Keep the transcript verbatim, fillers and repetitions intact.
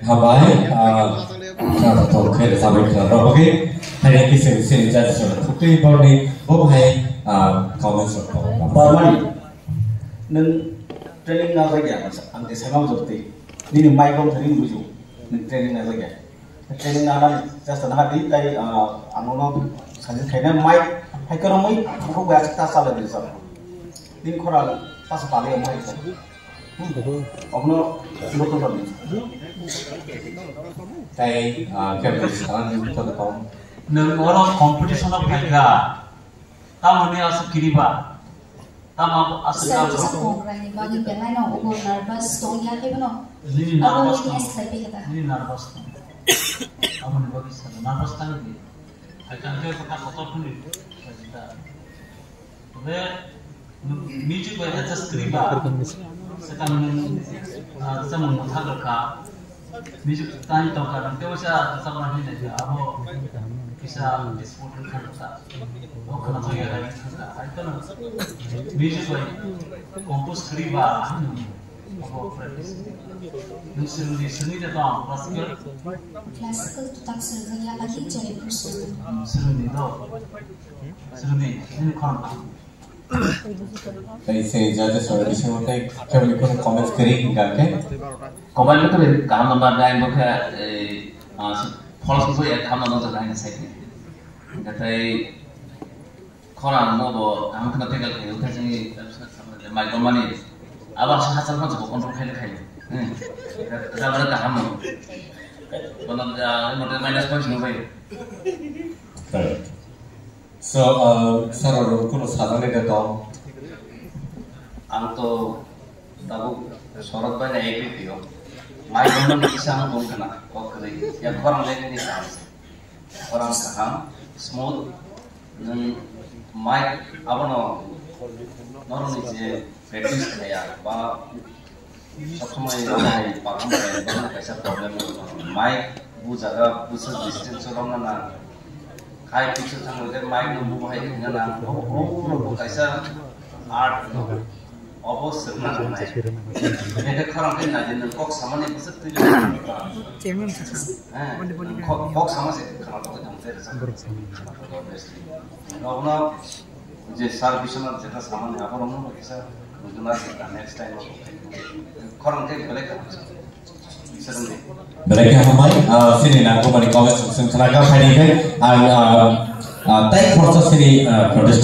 Hambai, ah, to khe sabai khna rok, okay? Hai, hai, kisa, kisa, judge rok. Thukwi borni, bo hai, ah, comments rok. Barmani, nwng training na jagya, ang de sama jorti. Nini mic rok thani buju. Nwng training na jagya. Training na nani just na di, tai, ah, ang no suggest khaina mic, hai karo mui, ang ko gaya ta sala di sa. Din khora ta sa pale mic. Obno, local government. Tai, ah, kaya bisa sekarang itu kom. Nwng oro competition o phaikha. Tamoni aswk kiriba. Tamo aswk sir, kiriba. Sa pongrai ni bagwi belai no obo nervous tong ya khe bono. Nini abo nervous witness tong. Khlai phi kha. Nini nervous tong. Aboni bagwi sa nervous tang di. Hai tang khe kota kotor phunui. Tobe music bai adjust kri ba. Sekarang, ah, sama mutha ka. Music tang tong ka. Tebo sa sama ni na abo kisa dispute khan ka. O khana thang ya ka. Hai to music bai compose kri ba. Nung swrwngdi, swrwngdi de tong, classical? Classical to tak swrwngjakya, lagi chari phu swrwngdi. Swrwngdi do. Swrwngdi, nini khorang kaham. Tei se judges rok bisingo tei keboni kunu comments kwrwi hingka khe? Comment no kwrwi, kaham number nine bo khe, eh, ah, false bo ya kaham number nine sai. Hingka tei Khorang no bo kaham kheno tackle khaio, khe chini website samani le mai tongmani. Abo aswk hachal phano bo control khaina khaio. Hmm. Jabra kaham no. Bono, ah, mote minus points no bai. Correct. So, uh, sir, oro kuno sajani de tong? Ang to tabuk Sorot bai na agree khaio. Mai tongmani kisa ang tong khna, kok kwrwi. Ya khorang le ni kaham. Khorang kaham, smooth, nwng mic abono norokni je practice khaiya ba sob somoi bahai perform khaiya, bono kaisa problem wngkha. Mic bu jaga bwswk distance o romna nang, khai picture thangwi khe mic no bu bahai khaina nang, o, o, o, kaisa art no. Obo swrwngna nangnai. Bini khorang khe nai di, nwng kok samani bwswk twi. Chengmani sakha. He, kok, kok sama se khana tongwi tong, je rwchap. Borok sama. Nokno je sir Biswanath jeta samani, aborokno kisa nukna sika next time o. Khorang khe belai kaham. Belai khe hambai, ah, sini nangkukmani comments swng khna kha phaini khe ang, ah, ah, tai khoroksa sini, ah, protest